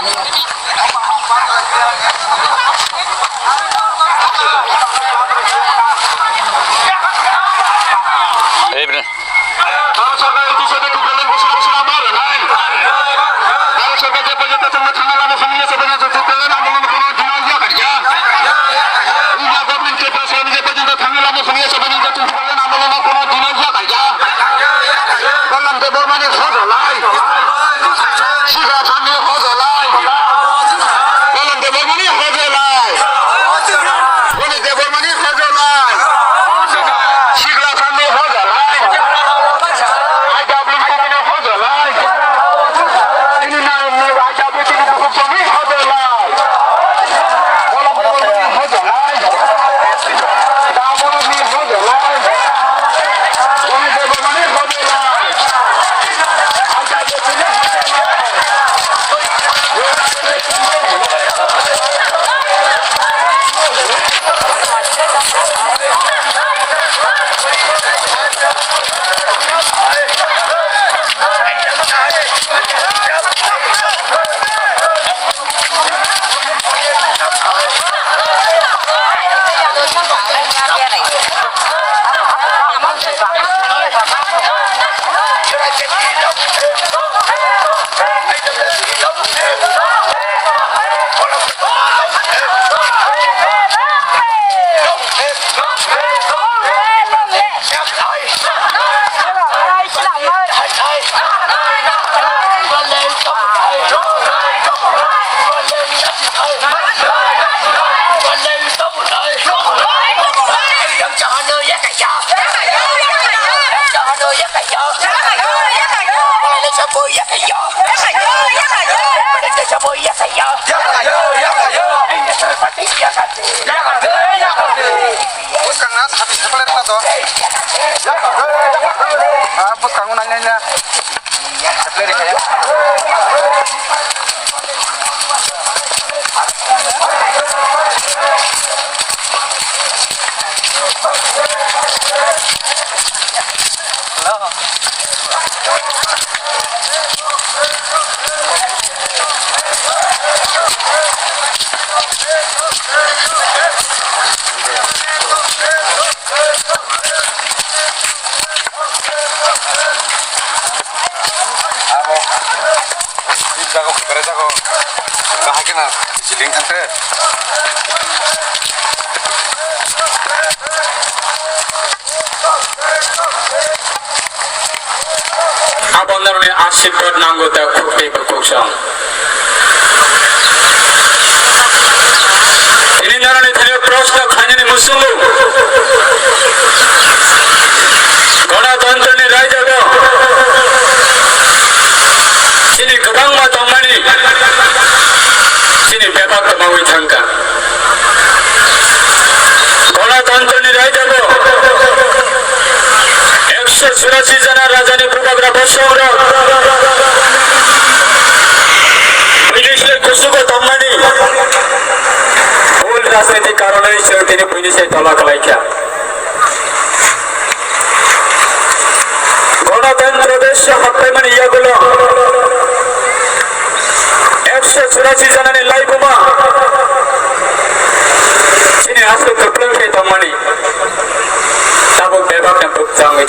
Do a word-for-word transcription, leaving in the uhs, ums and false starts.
April. Bharat sorkar iti sade Tipraland bosong bosong amar nai. Bharat sorkar je porjonto chwngno thangna lama phunukya se porjonto Tipraland andolon kono dino yakarya. India government Tripura sorkar je porjonto thangna lama phunukya se porjonto Tipraland andolon kono dino yakarya. Balam Debbarmani hojolai. Sikha Thanni hojolai. Balam Debbarmani hojolai. Boni Debbarmani hojolai. Sikla Thanni hojolai. I W T ni hojolai. Ini na, I W T ni bukhuk songni hojolai. Balam Debbarmani hojolai. Damoni hojolai. Boni Debbarmani hojolai. Buskang na sati chocolate na to. Ah, buskang na na na. Chocolate kaya. Abo, ini jago, kare jago, bahai kena, siling kante. Abo norni asirwad nango ta khuk tei bukhuk song. Ini norni thani proshno khainani musungo. Gonotantroni raijago chini kwbangma tongmani chini bebak kwmawi thangkha. Gonotantroni raijago ekso churasi jona rajani bubagra bosongrok British ni kusugo tongmani bhul rajnitik karonwi chwng tini buini sai tola khlaikha. Gonotantra desh happaimani yagulo ekso churasi jonani laibuma chini aswk kwplwng khe tongmani tabuk bebak khe bukchangwi